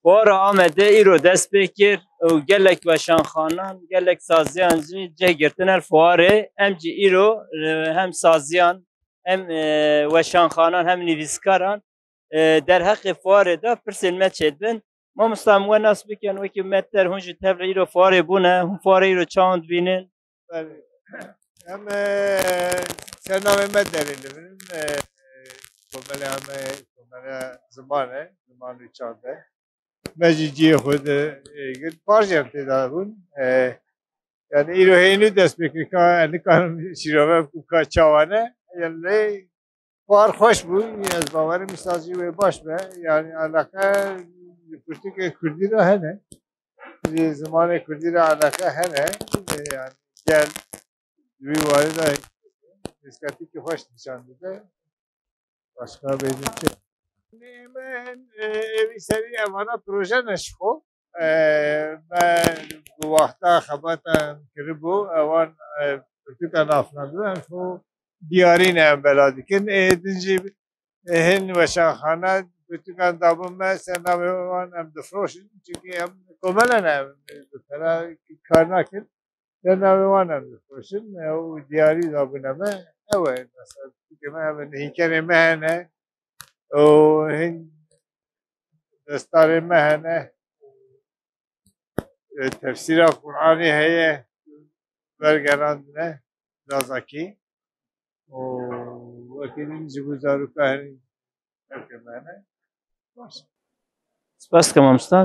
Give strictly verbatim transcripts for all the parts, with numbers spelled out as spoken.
Fuara Amedê îro dest pê kir û gelek weşanxanan, gelek saziyan jî cih girtine li fuarê. Em jî îro, e, hem saziyan, hem, e, weşanxanan, hem nivîskaran, e, derheqê fuarê de pirsên me çêdibin. Mamosta, em we nas bikin, wekî me ter hûn jî tevlî îro fuarê bûne, hûn fuarê îro çawan dibînin? Belê. Em, e, ser navê me derê dibin. E, komele em, e, komele ziman e, ziman û çand e. Me jî cihê xwe de, e, girt. Par jî em tê de bûn. E, yani îro hênî dest pê kir, ka ez nikarim şîrove bikim ka çawa ne. Yani lê Fuar xweş bû, ez bawerim îsal jî wê baş be. Yani eleqe li pirtûkê kurdî re hene. Li zimanê kurdî re eleqe hene. Yani gel, di wî warî de hêzketîkî xweş nîşan dide. Başka bêjim çi? Min, e, êvî serî evana proje ne ji xwe. E, me bi wexta xebatan kiribû, ewan, e, pirtûkan afirandibû, em xwe diyarî ne em bela dikin. Ê din jî, e, hin weşanxane pirtûkan dabûn me, ser navê wan em difroşin. Çunkî em komele ne, em bi pera kar nakin. Ser navê wan em difroşin. E, û diyarî dabûne me. Ew e, mesela, pirtûkê me, ew e, nihîkerê me hene. Û hin destarê me hene. E, tefsîra Qur'anê heye, wergerandine Zazakî. Û wekî din ji bo zaroka herî berke me hene. Baş. Spas dikim, mamosta.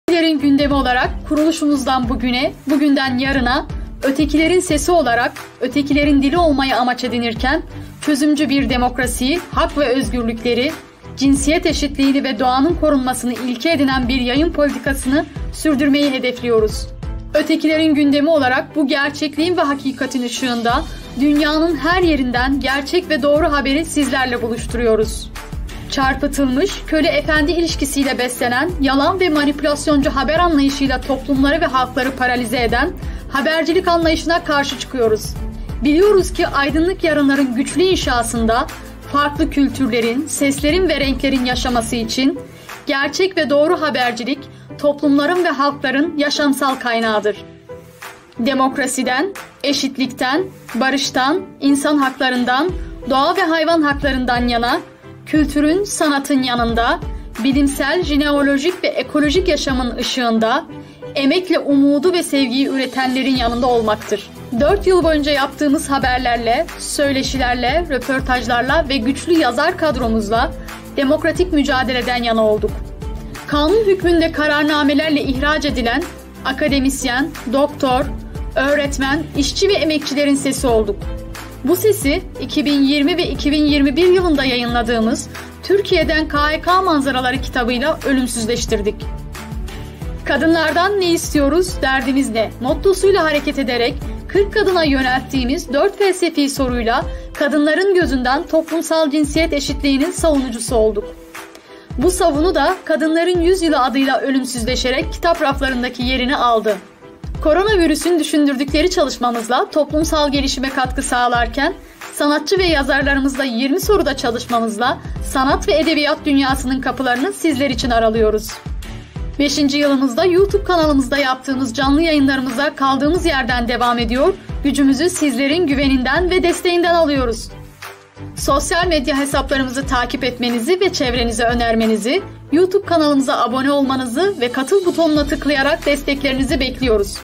Ötekilerin gündemi olarak kuruluşumuzdan bugüne, bugünden yarına, ötekilerin sesi olarak ötekilerin dili olmayı amaç edinirken, çözümcü bir demokrasiyi, hak ve özgürlükleri, cinsiyet eşitliğini ve doğanın korunmasını ilke edinen bir yayın politikasını sürdürmeyi hedefliyoruz. Ötekilerin gündemi olarak bu gerçekliğin ve hakikatin ışığında dünyanın her yerinden gerçek ve doğru haberi sizlerle buluşturuyoruz. Çarpıtılmış, köle efendi ilişkisiyle beslenen, yalan ve manipülasyoncu haber anlayışıyla toplumları ve halkları paralize eden habercilik anlayışına karşı çıkıyoruz. Biliyoruz ki aydınlık yarınların güçlü inşasında farklı kültürlerin, seslerin ve renklerin yaşaması için gerçek ve doğru habercilik toplumların ve halkların yaşamsal kaynağıdır. Demokrasiden, eşitlikten, barıştan, insan haklarından, doğa ve hayvan haklarından yana, kültürün, sanatın yanında bilimsel, jeneolojik ve ekolojik yaşamın ışığında emekle umudu ve sevgiyi üretenlerin yanında olmaktır. Dört yıl boyunca yaptığımız haberlerle, söyleşilerle, röportajlarla ve güçlü yazar kadromuzla demokratik mücadeleden yana olduk. Kanun hükmünde kararnamelerle ihraç edilen akademisyen, doktor, öğretmen, işçi ve emekçilerin sesi olduk. Bu sesi iki bin yirmi ve iki bin yirmi bir yılında yayınladığımız Türkiye'den K H K manzaraları kitabıyla ölümsüzleştirdik. Kadınlardan ne istiyoruz, derdimiz ne? Mottosuyla hareket ederek kırk kadına yönelttiğimiz dört felsefi soruyla kadınların gözünden toplumsal cinsiyet eşitliğinin savunucusu olduk. Bu savunu da Kadınların Yüzyılı adıyla ölümsüzleşerek kitap raflarındaki yerini aldı. Koronavirüsün düşündürdükleri çalışmamızla toplumsal gelişime katkı sağlarken, sanatçı ve yazarlarımızla yirmi soruda çalışmamızla sanat ve edebiyat dünyasının kapılarını sizler için aralıyoruz. Beşinci yılımızda YouTube kanalımızda yaptığımız canlı yayınlarımıza kaldığımız yerden devam ediyor, gücümüzü sizlerin güveninden ve desteğinden alıyoruz. Sosyal medya hesaplarımızı takip etmenizi ve çevrenize önermenizi, YouTube kanalımıza abone olmanızı ve katıl butonuna tıklayarak desteklerinizi bekliyoruz.